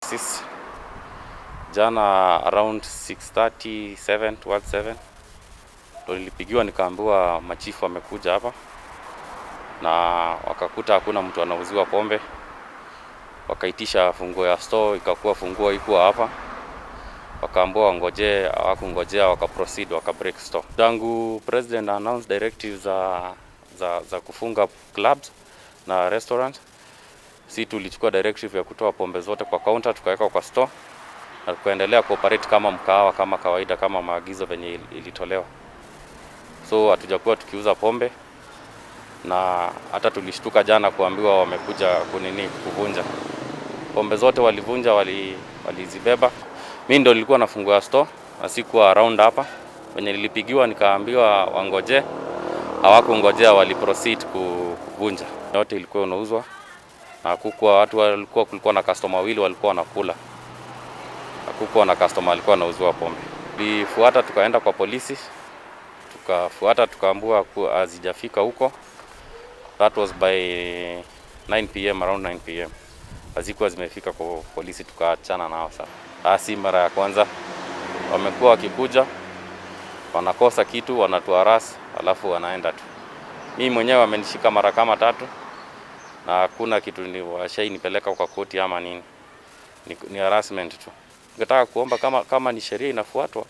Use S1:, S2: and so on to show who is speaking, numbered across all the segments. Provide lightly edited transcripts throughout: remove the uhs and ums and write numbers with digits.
S1: Sisi jana around 6:37 towards 7 ndo nilipigiwa nikaambiwa machifu wamekuja hapa na wakakuta hakuna mtu anauziwa pombe. Wakaitisha funguo ya store, ikakuwa funguo ikuwa hapa. Wakaambiwa wangojee, hawakungojea, wakaproceed waka break store. Tangu president announce directives za kufunga clubs na restaurant, si tulichukua directive ya kutoa pombe zote kwa counter tukaweka kwa store na tukaendelea kuoperate kama mkahawa kama kawaida, kama maagizo venye ilitolewa. So hatujakuwa tukiuza pombe na hata tulishtuka jana kuambiwa wamekuja kunini kuvunja pombe zote, walivunja, walizibeba. Mi ndo nilikuwa nafungua store na sikuwa around hapa. Wenye nilipigiwa nikaambiwa wangoje, hawakungojea, waliproceed kuvunja. Yote ilikuwa inauzwa na hakukuwa watu walikuwa, kulikuwa na customer wawili walikuwa wanakula, hakukuwa na customer alikuwa anauziwa pombe. Tulifuata tukaenda kwa polisi, tukafuata tukaambiwa hazijafika huko. That was by 9 p.m., around 9 p.m. hazikuwa zimefika kwa polisi, tukaachana nao sasa. Ah, si mara ya kwanza, wamekuwa wakikuja wanakosa kitu, wanatuharass alafu wanaenda tu. Mimi mwenyewe wamenishika mara kama tatu na hakuna kitu ni washainipeleka kwa koti ama nini, ni harassment tu. Ningetaka kuomba kama ni sheria inafuatwa,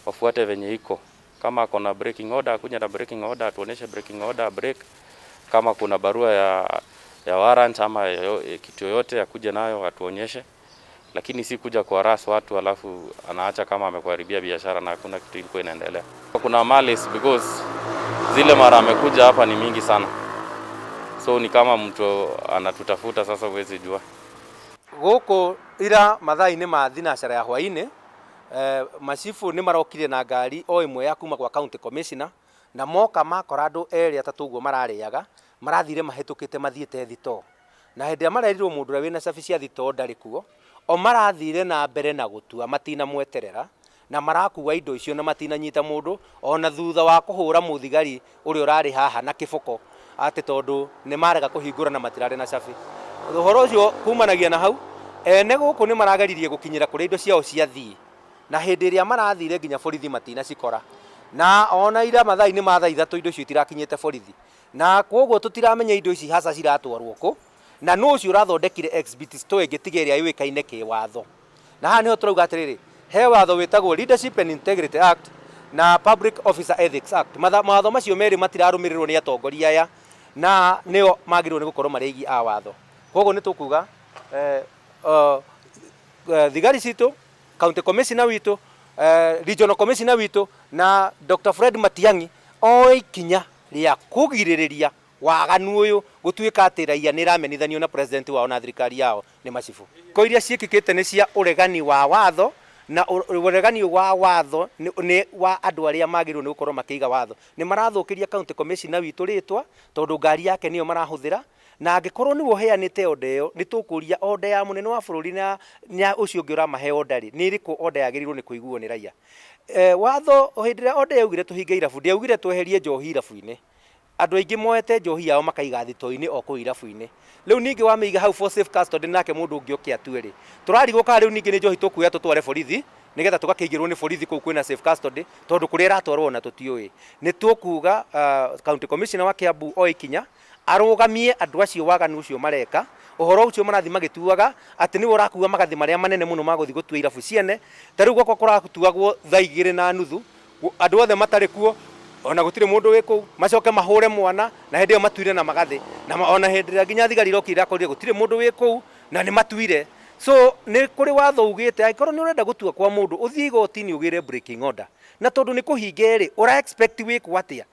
S1: wafuate venye iko. Kama kuna breaking order, akuja na breaking order, atuonyeshe breaking order break. Kama kuna barua ya warrant ama kitu yoyote akuje nayo atuonyeshe, lakini si kuja kuharass watu alafu anaacha kama amekuharibia biashara na hakuna kitu ilikuwa inaendelea. Kuna malice because zile mara amekuja hapa ni mingi sana, so ni kama mtu anatutafuta sasa, huwezi jua.
S2: Gũkũ ira mathaa-inĩ ma thinacara ya hwaĩ-inĩ, macibu nĩ marokire na ngari o ĩmwe ya kuma gwa county commissioner, na moka makora andũ erĩ atatũ ũguo mararĩaga, marathire mahĩtũkĩte mathiĩte thitoo, na hĩndĩ ĩrĩa marerirwo mũndũ ũrĩa wĩna cabi cia thitoo ndarĩ kuo, o marathire na mbere na gũtua matinamweterera na marakua indo icio na matinanyita mũndũ, ona thutha wa kũhũra mũthigari ũrĩa ũrarĩ haha na kĩboko atĩ tondũ nĩ marega kũhingũra na matirarĩ na cabi. Ũhoro ũcio kumanagia na hau ene gũkũ nĩ marageririe gũkinyĩra kũrĩa indo ciao ciathiĩ, na hĩndĩ ĩrĩa marathire nginya borithi matinacikora, na ona ira mathaa-inĩ ma thaa 3 indo icio itirakinyĩte borithi, na koguo tũtiramenya indo ici hasa ciratwarwo kũ na nũ ũcio ũrathondekire exhibit store ĩngĩ tiga ĩrĩa yũĩkaine kĩwatho. Na haha nĩho tũrauga atĩrĩrĩ, he watho wĩtagwo Leadership and Integrity Act na Public Officer Ethics Act. Mawatho macio merĩ matirarũmĩrĩrwo nĩ atongoria aya, na nĩo magĩrĩirwo nĩ gũkorwo marĩ aigi a watho. Koguo nĩ tũkuga thigari citũ, county commissioner witũ, regional commissioner witũ na Dr. Fred Matiang'i oe ikinya rĩa kũgirĩrĩria waganu ũyũ gũtuĩka atĩ raia nĩ ĩramenithanio na president wao na thirikari yao nĩ macibu. Ko iria ciĩkĩkĩte nĩ cia ũregani wa watho, na ũregani wa watho nĩ wa andũ arĩa magĩrĩirwo nĩ gũkorwo makĩiga watho. Nĩ marathũkĩria county commissioner witũ rĩtwa tondũ ngari yake nĩyo marahũthĩra, na angĩkorwo nĩwe ũheanĩte order ĩyo, nĩ tũkũria order ya mũnene wa bũrũri na ũcio ũngĩ ũramahe order rĩ, nĩ ĩrĩkũ order yagĩrĩirwo nĩ kũiguo nĩ raia? Watho hĩndĩ ĩrĩa order yaugire tũhinge irabu, ndĩaugire tweherie njohi irabu-inĩ. Andũ aingĩ moete njohi yao makaiga thitoo-inĩ o kũu irabu-inĩ. Rĩu ningĩ wamĩiga hau for safe custody, nake mũndũ ũngĩ oke atue rĩ, tũrarigwo kana rĩu ningĩ nĩ njohi tũkuoya tũtware borithi nĩgetha tũgakĩigĩrwo nĩ borithi kũu kwĩna safe custody, tondũ kũrĩa ĩratwarwo ona tũtiũĩ. Nĩ tũkuga county commissioner wa Kiambu oe ikinya arũgamie andũ acio waganu ũcio mareka, ũhoro ũcio marathiĩ magĩtuaga atĩ nĩwe ũrakua magathĩ marĩa manene mũno ma gũthiĩ gũtua irabu ciene. Ta rĩu gwakwa kũratuagwo thaa 2:30, andũ othe matarĩ kuo, ona gũtirĩ mũndũ wĩ kũu, macoke mahũre mwana na hĩndĩ ĩyo matuire na magathĩ, na ona hĩndĩ ĩrĩa nginya thigari irokire irakorire gũtirĩ mũndũ wĩ kũu na nĩ matuire. So nĩ kũrĩ watho ugĩte angĩkorwo nĩ ũrenda gũtua kwa mũndũ, ũthiĩ igoti-inĩ ũgĩre breaking order, na tondũ nĩ kũhinge rĩ, ũra expect wĩkwo atĩa?